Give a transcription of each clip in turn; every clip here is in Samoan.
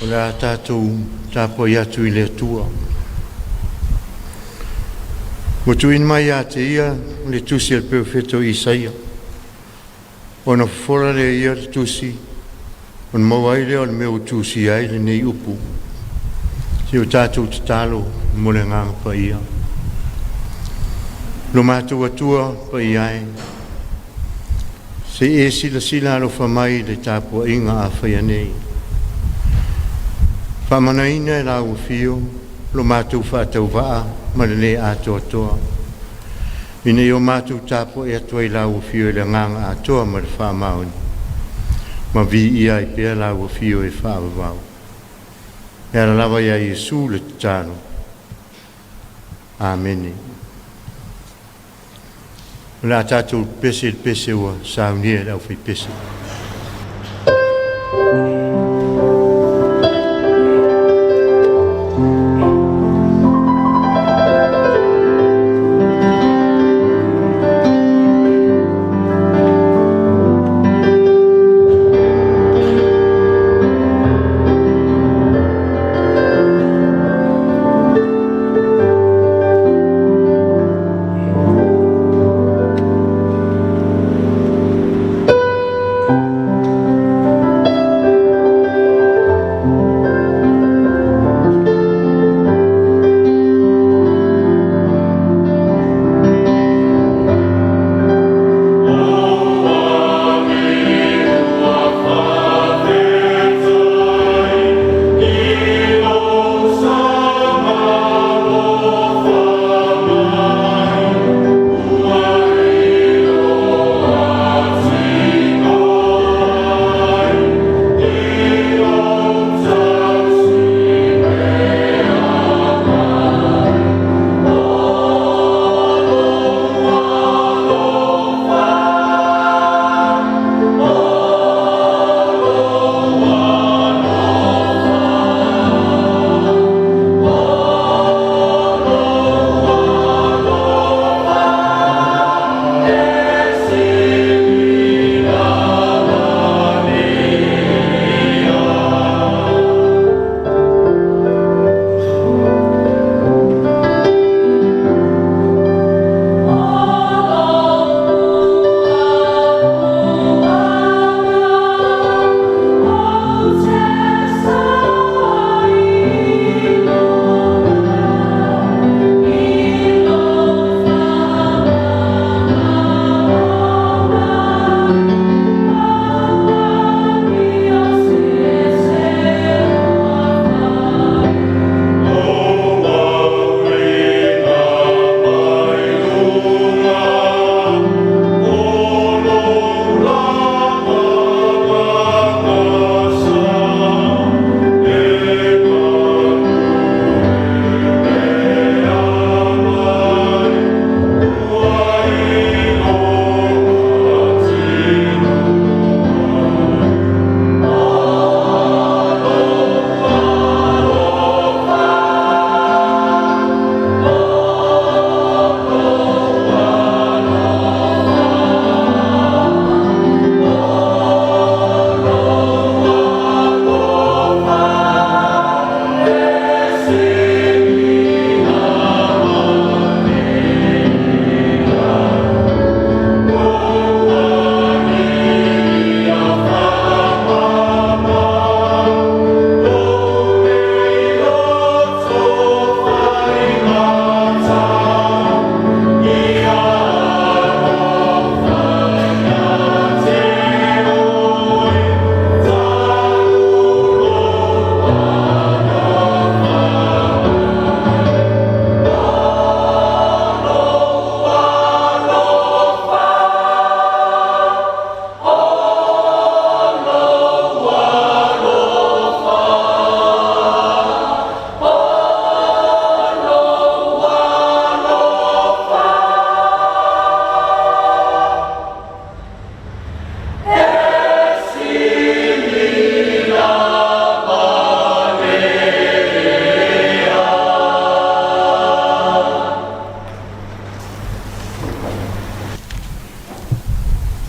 O le a tatou tapuai atu i le Atua. Ua tuuina mai ia te ia le tusi a le Perofeta o Isaia, ona fofola lea e ia le tusi, ona maua ai lea o le mea ua tusia ai lenei upu. Se i o tatou tatalo mo le Agaga Paia. Lo matou Atua Paia e, se i e silasila alofa mai i le tapuaiga a faia nei. Faamanaina e lau afio lo matou faatauvaa ma le le atoatoa, ina ia o matou tapuai atu ai i lau afio i le agaga atoa ma le faamaoni, ma viia ai pea lau afio e faavavau. E ala lava ia Iesu le tatalo. Amene. O le a tatou pese i le pese ua saunia e le aufaipese.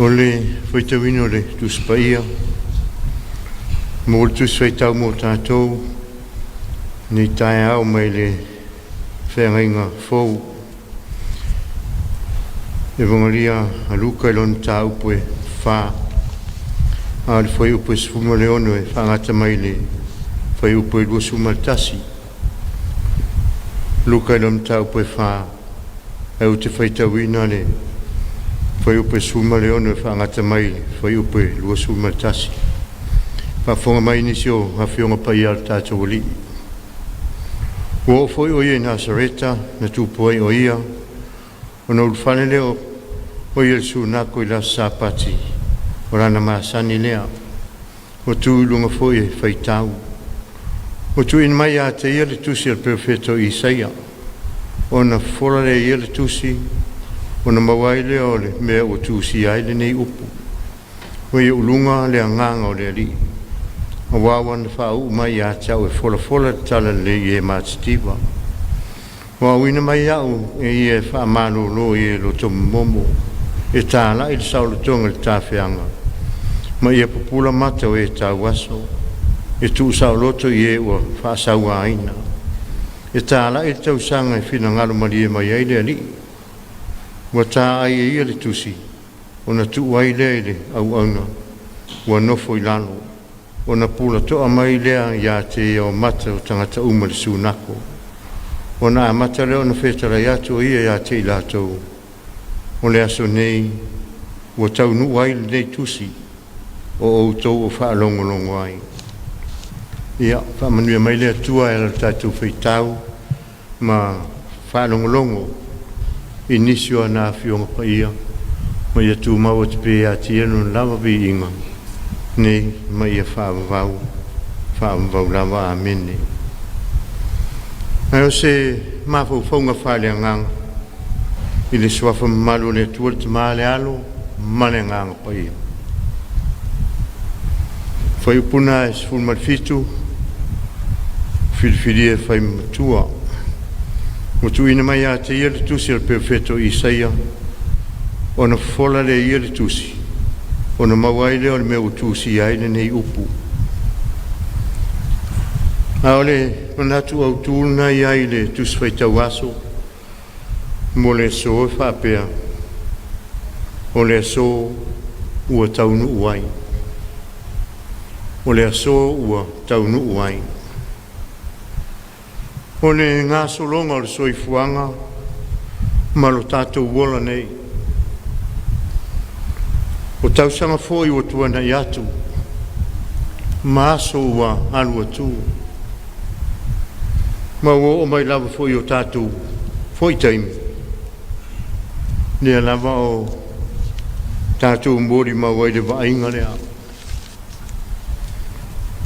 O le faitauina o le Tusi Paia mo le Tusi Faitau mo tatou i lenei taeao mai le Feagaiga Fou, Evagelia a Luka i lona mataupu e 4, a o le fuaiupu e 16 e faagata mai i le fuaiupu e 21. Luka i lona mataupu e 4, ae ou te faitauina le fuaiupu e 16 e faagata mai i le fuaiupu e 21. Faafofoga mai nisi o Afioga Paia a le tatou Alii. Ua oo foi o ia i Nasareta na tupu ai o ia, ona ulufale lea o ia i le sunago i le aso Sapati, o lana masani lea. Ua tu i luga foi e faitau. Ua tuuina mai ia te ia le tusi a le Perofeta o Isaia. Ona fofola lea e ia le tusi, ona maua ai lea o le mea ua tusia ai lenei upu. Ua i ou luga le agaga o le Alii, aua ua na faauu mai ia te au e folafola le Talalelei i e matitiva. Ua auina mai au e ia e faamalolo i e loto momomo, e talai le saolotoga i le tafeaga, ma ia pupula mata o e tauaso, e tuusaoloto i e ua faasauaina, e talai le tausaga e finagalo malie mai ai le Alii.” Ua ta ai e ia le tusi, ona tuu ai lea i le auauna ua nofo i lalo, ona pulatoa mai lea ia te ia o mata o tagata uma i le sunago. Ona amata lea ona fetalai atu o ia ia te i latou, “O le aso lenei ua taunuu ai lenei tusi o outou o faalogologo ai.” Ia faamanuia mai le Atua i le tatou faitau ma faalogologo i nisi o ana Afioga Paia, ma ia tumau atu pea ia te Ia lona lava viiga nei ma ia faavavau, faavavau lava. Amene. Ae o se mafaufauga faaleagaga i le suafa mamalu o le Atua le Tama le Alo ma le Agaga Paia. Fuaiupu 17, filifilia e fai ma matua. Ua tuuina mai ia te ia le tusi a le Perofeta o Isaia, ona fofola lea e ia le tusi, ona maua ai lea o le mea ua tusia ai lenei upu. A o le manatu autu lena e i ai i le Tusi Faitau Aso mo le aso e faapea, o le aso ua taunuu ai. O le aso ua taunuu ai. O le gasologa o le soifuaga ma lo tatou ola nei, o tausaga foi ua tuanai atu ma aso ua alu atu, ma ua oo mai lava foi i o tatou foi taimi, lea lava o tatou molimau ai i le vaaiga lea.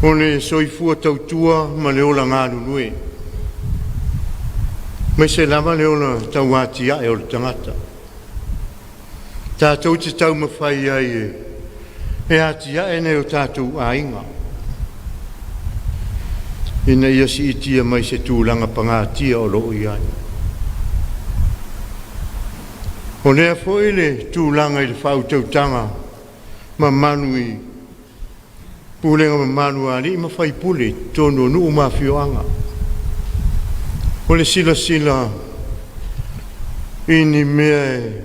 O le soifua tautua ma le ola galulue, aemaise lava le ola tauatiae o le tagata. Tatou te taumafai ai e atiae nai o tatou aiga ina ia siitia mai se tulaga pagatia o lo o i ai. O lea foi le tulaga i le faautautaga mamalu i pulega mamalu a alii ma faipule i totonu o nuu ma afioaga. O le silasila i ni mea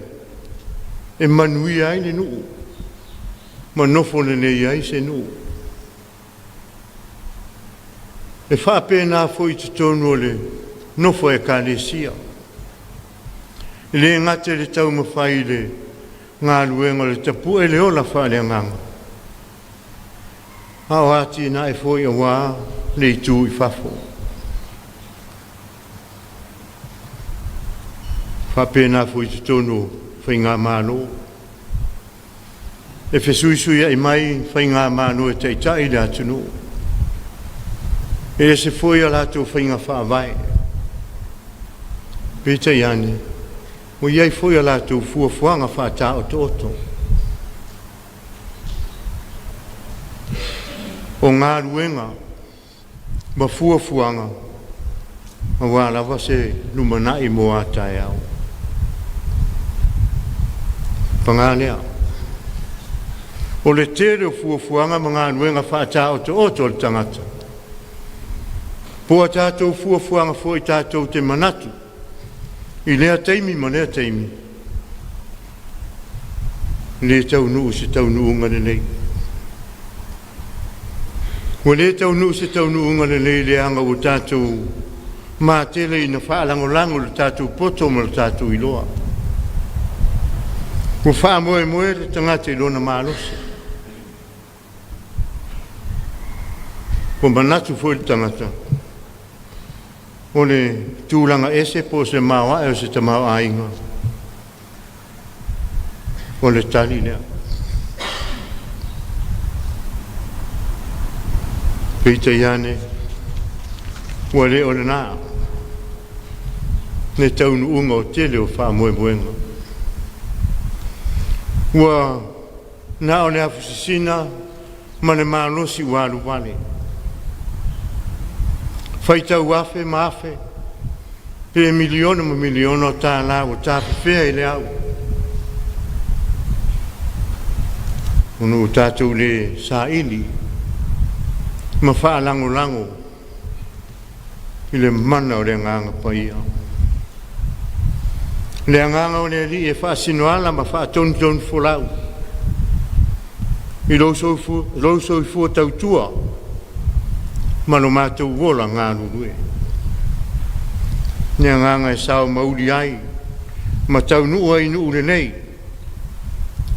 e manuia ai le nuu ma nofo lelei ai se nuu. E faapena foi i totonu o le nofo a ekalesia. E le gata i le taumafai i le galuega o le tapue le ola faaleagaga, a o atinae foi aua le itu i fafo. E faapena foi i totonu o faigamalo, e fesuisuiai mai faigamalo e taitai le atunuu, e ese foi a latou faiga faavae, peitai ane, ua i ai foi a latou fuafuaga faataotooto. O galuega ma fuafuaga aua lava se lumanai mo a taeao. Paga lea, O le tele o fuafuaga ma galuega faataotooto a le tagata, po o a tatou fuafuaga foi tatou te manatu i lea taimi ma lea taimi, e le taunuu i se taunuuga lelei. Ua le taunuu i se taunuuga lelei leaga ua tatou matele ina faalagolago i lo tatou poto ma lo tatou iloa. Ua faamoemoe le tagata i lona malosi, ua manatu foi le tagata o le tulaga ese po o se maoae o se tamaoaiga o le tali lea. Peitai ane, ua le o lena le taunuuga o tele o faamoemoega. Ua na o le afu sisina ma le malosi ua alu vale, faitau afe ma afe pe miliona ma miliona o tala ua tafefea i le au, ona ua tatou le saili ma faalagolago i le mana o le Agaga Paia. Le Agaga o le Alii e faasino ala ma faatonutonufolau i lou soifua tautua ma lo matou ola galulue. Le Agaga e sao ma uli ai ma taunuu ai i nuu lelei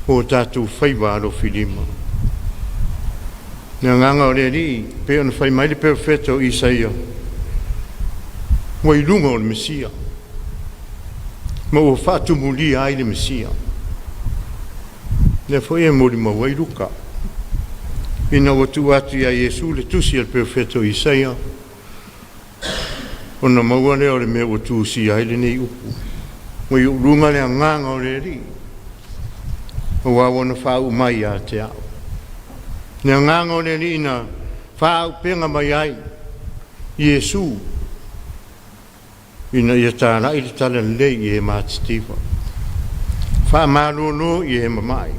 o tatou faiva alofilima. Le Agaga o le Alii pei ona fai mai le Perofeta o Isaia, ua i luga o le Mesia ma ua faatumulia ai le Mesia. Lea foi e molimau ai Luka, ina ua tuu atu ia Iesu le tusi a le Perofeta o Isaia, ona maua lea o le mea ua tusia ai lenei upu, ua i ou luga le Agaga o le Alii, aua ua na faauu mai ia te au. Le Agaga o le Alii na faaauupega mai ai Iesu ina ia talai le talalelei i e matitiva, faamalolo i e mamai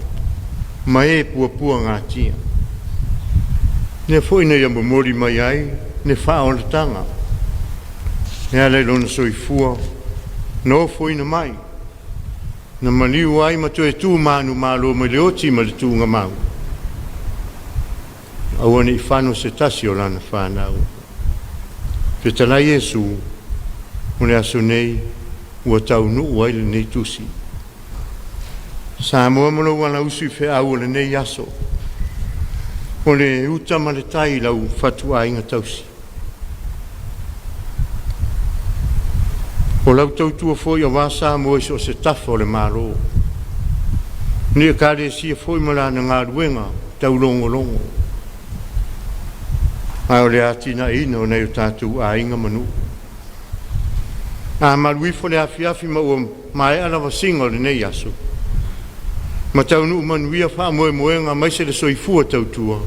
ma e puapuagatia. Lea foi na ia momoli mai ai le faaolataga e ala i lona soifua na ofoina mai, na maliu ai ma toe tu manumalo mai le oti ma le tuugamau, aua ne i fano se tasi o lana fanau. Fetalai Iesu, o le aso nei ua taunuu ai lenei tusi. Samoa ma lou alausu i feau o lenei aso, o le uta ma le tai i lau fatuaiga tausi. O lau tautua foi aua Samoa i so o se tafa o le Malo, ni Ekalesia foi ma lana galuega taulogologo, a o le atinaeina o nai o tatou aiga ma nuu. A malu ifo le afiafi ma ua maea le lavasiga o lenei aso ma taunuu manuia faamoemoega aemaise le soifua tautua,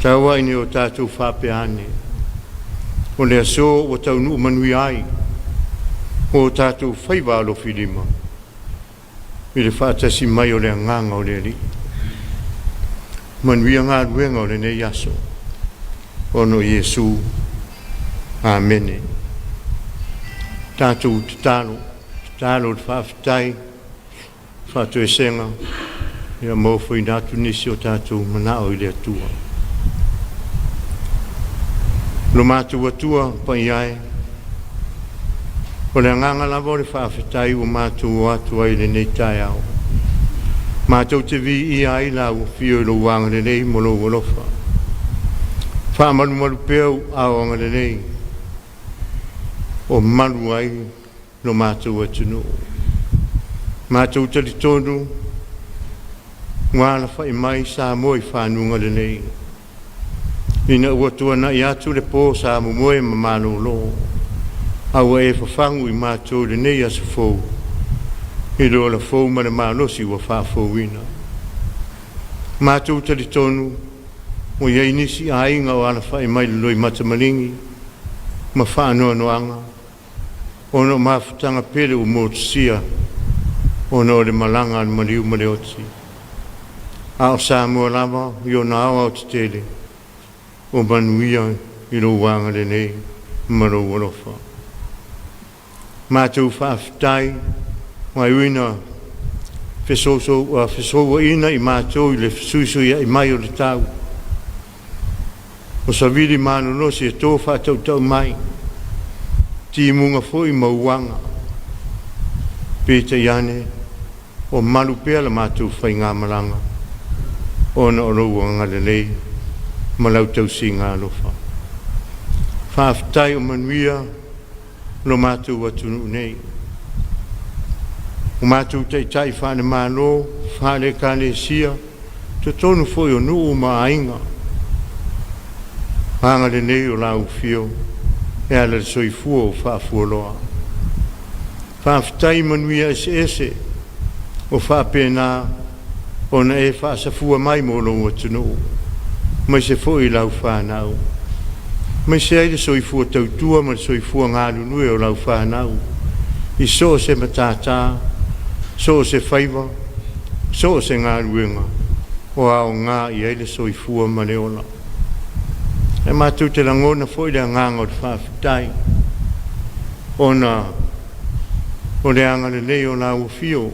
tau ina o tatou faapea ane, o le aso ua taunuu manuia ai o tatou faiva alofilima i le faatasi mai o le Agaga o le Alii. Manuia galuega o lenei aso ona o Iesu. Amene. Tatou tatalo, tatalo le faafetai, faatoesega ia ma ofoina atu nisi o tatou manao i le Atua. Lo matou Atua Paia e, o le agaga lava o le faafetai ua matou o atu ai i lenei taeao, matou te viia ai Lau Afio i Lou agalelei ma Lou alofa, faamalumalu pea ou aao agalelei o malu ai lo matou atunuu. Matou talitonu ua alafai mai Samoa i fanuga lelei, ina ua tuanai atu le po sa momoe ma malolo, a ua e fafagu i matou i lenei aso fou i le ola fou ma le malosi ua faafouina. Matou talitonu ua i ai nisi aiga o alafai mai i le loimata maligi ma faanoanoaga ona o mafutaga pele ua motusia ona o le malaga a le maliu ma le oti. A o Samoa lava i ona aoaotetele o manuia i lou agalelei ma lou alofa. Matou faafetai aua e ui ina fesouaina i matou i le fesuisuiai mai o le tau, o savili malolosi e to faatautau mai, timuga foi ma uaga, peitai ane ua malu pea la matou faigamalaga ona o lou agalelei ma lau tausiga alofa. Faafetai o manuia lo matou atunuu nei, o matou taitai faale-Malo, faale-Ekalesia, totonu foi o nuu ma aiga, agalelei o lau Afio e ala i le soifua ua faafualoa. Faafetai i manuia eseese ua faapena ona e faasafua mai mo lou atunuu aemaise foi lau fanau, aemaise ai le soifua tautua ma le soifua galulue o lau fanau i so o se matata, so o se faiva, so o se galuega o aoga i ai le soifua ma le ola. Ae matou te lagona foi le agaga o le faafetai ona o le agalelei o lau Afio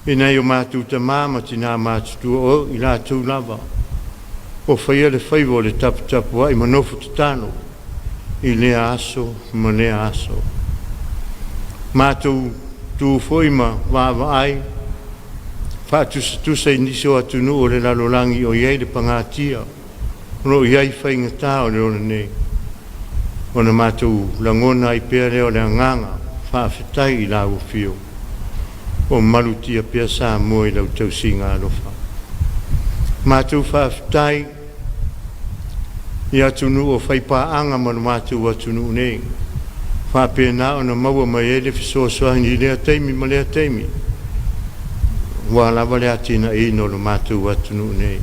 i nai o matou tama ma tina matutua, o i latou lava ua faia le faiva o le taputapuai ma nofo tatalo i lea aso ma lea aso. Matou tu foi ma vaavaai faatusatusa i nisi o atunuu o le lalolagi o i ai le pagatia, o lo o i ai faigata o le ola nei, ona matou lagona ai pea lea o le agaga faafetai i lau Afio ua malutia pea Samoa i lau tausiga alofa. Matou faafetai i atunuu o faipaaga ma lo matou atunuu nei, faapena ona maua mai ai le fesoasoani i lea taimi ma lea taimi aua lava le atinaeina o lo matou atunuu nei.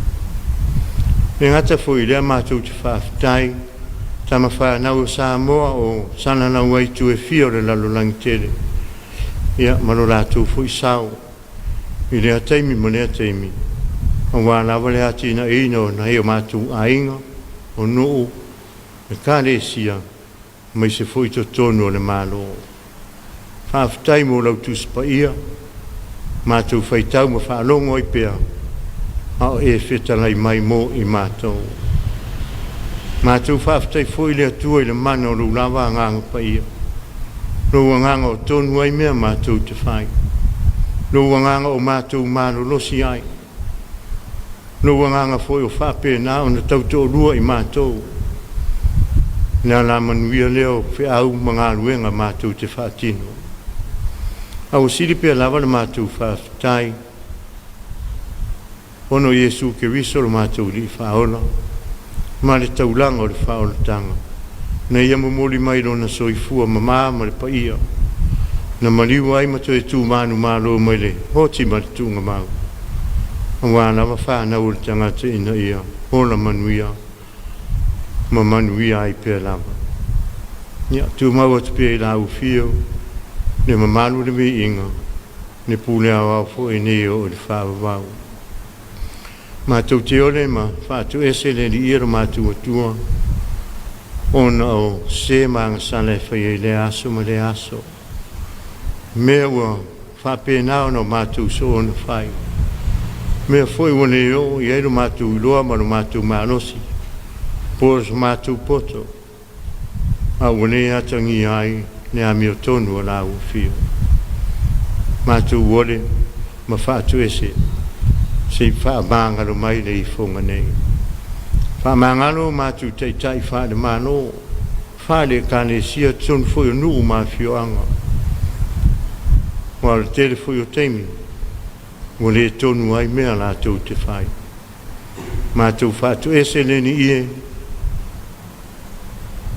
E le gata foi i lea matou te faafetai i tama fanau a Samoa o salalau ai i itu e fia o le lalolagi tele, ia ma lo latou foi sao i lea taimi ma lea taimi aua lava le atinaeina o nai o matou aiga, o nuu, ekalesia aemaise foi totonu o le Malo. Faafetai mo lau Tusi Paia, matou faitau ma faalogo ai pea a o e fetalai mai mo i matou. Matou faafetai foi i le Atua i le mana o lou lava Agaga Paia, lou Agaga o tonu ai mea matou te fai, lou Agaga o matou malolosi ai, lou Agaga foi o faapena ona tautoalua i matou. O le alamanuia lea o feau ma galuega matou te faatino. A ua sili pea lava la matou faafetai ona o Iesu Keriso o lo matou Alii Faaola ma le taulaga o le faaolataga, na Ia momoli mai Lona soifua mama ma le paia, na maliu ai ma toe tu manumalo mai le oti ma le tuugamau, aua lava fanau a le tagata ina ia ola manuia ma manuia ai pea lava. Ia tumau atu pea i lau Afio le mamalu i le viiga i le pule aoao foi e oo i le faavavau. Matou te ole ma faatuese le Alii ia lo matou Atua ona o se ma agasala e faia i lea aso ma lea aso, mea ua faapena ona matou soona fai, mea foi ua le oo i ai lo matou iloa ma lo matou malosi po o so matou poto, a ua le atagia ai le amiotonu a lau Afio. Matou ole ma faatuese se i faamagalo mai le ifoga nei. Faamagalo matou taitai faale-Malo, faale-Ekalesia, totonu foi o nuu ma afioaga, aua o le tele foi o taimi ua le tonu ai mea latou te fai. Matou faatuese le Alii e,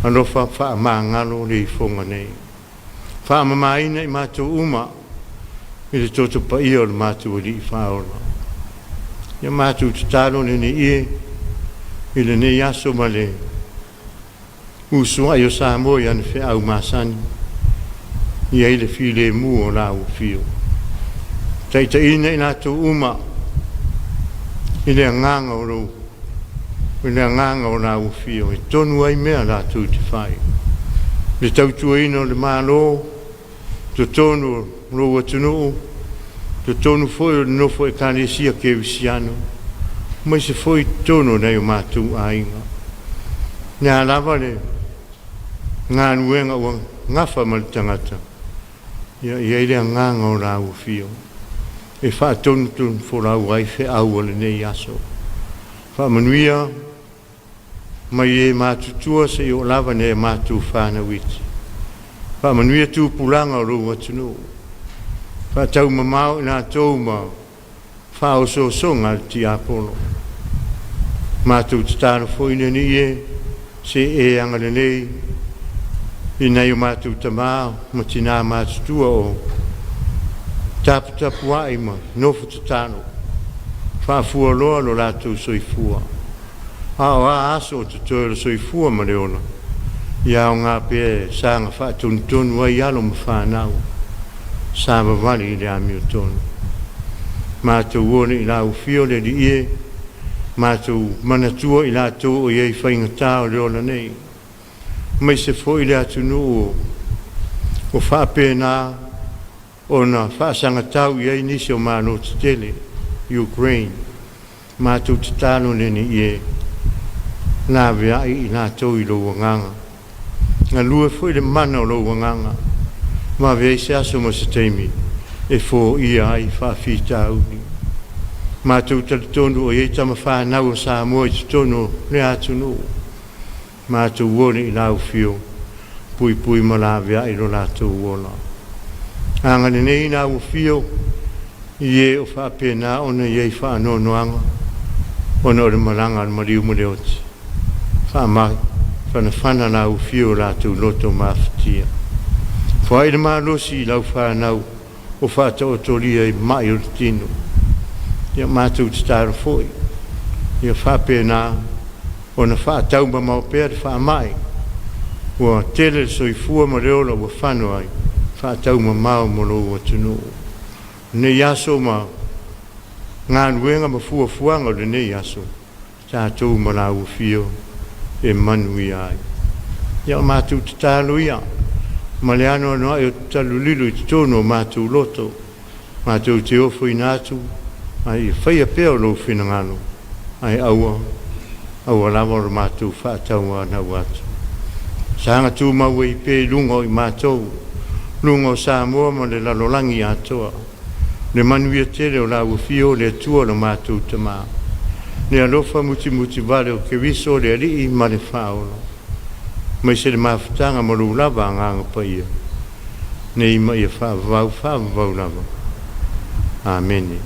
alofa faamagalo le ifoga nei, faamamaina i matou uma i le toto paia o le matou Alii Faaola. Ia matou tatalo le Alii e i lenei aso ma le usuai o Samoa i ana feau masani, i ai le filemu o lau Afio, taitaiina i latou uma. i le agaga o lou i le agaga o lau afio e tonu ai mea latou te fai. Le tautuaina o le Malo, totonu o lou atunuu, totonu foi o le nofo Ekalesia Kerisiano, aemaise foi totonu o nai o matou aiga. O le a lava le galuega ua gafa ma le tagata, ia i ai le agaga o lau afio e faatonutonufolau ai feau o lenei aso. Faamanuia mai e matutua seia oo lava i nai a matou fanau iti. Faamanuia tupulaga o lou atunuu, faataumamao i latou ma faaosoosoga a le tiapolo. Matou tatalo foi le Alii e, se i e agalelei i nai o matou tama ma tina matutua o taputapuai ma nofo tatalo, faafualoa lo latou soifua, a o a aso o totoe o le soifua ma le ola, ia aoga pea e saga faatonutonu ai alo ma fanau, savavali i le amiotonu. Matou o i lau afio le Alii e, matou manatua i latou o i ai i faigata o le ola nei, aemaise foi le atunuu o faapena ona faasagatau i ai nisi o malo tetele, Ukraine. Matou tatalo le Alii e, laveai i latou i lou agaga, galue foi le mana o lou agaga, vave ai se aso ma se taimi e foia ai faafitauli. Matou talitonu o i ai tama fanau a Samoa i totonu o lea atunuu, matou o i lau afio, puipui ma laveai lo latou ola. Agalelei lau afio i e o faapena ona i ai faanoanoaga ona o le malaga a le maliu ma le oti, faamafanafana lau afio i o latou loto mafatia. Foai le malosi i lau fanau o faataotolia i mai o le tino. Ia matou tatalo foi ia faapena ona faataumamao pea le faamai, ua tele le soifua ma le ola ua fano ai, faataumamao mo lou atunuu. O lenei aso ma galuega ma fuafuaga o lenei aso, tatou ma lau afio e manuia ai. Ia o matou tatalo ia ma le anoanoai o tatalo lilo i totonu o matou loto, matou te ofoina atu ae ia faia pea o lou finagalo, ae aua aua lava o le matou faatauanau atu. Saga tumau ai pea i luga o i matou, luga o Samoa ma le lalolagi atoa, le manuia tele o lau afio o le Atua lo matou Tama, le alofa mutimutivale o Keriso le Alii ma le Faaola, aemaise le mafutaga ma lou lava Agaga Paia, nei ma ia faavavau, faavavau lava. Amene.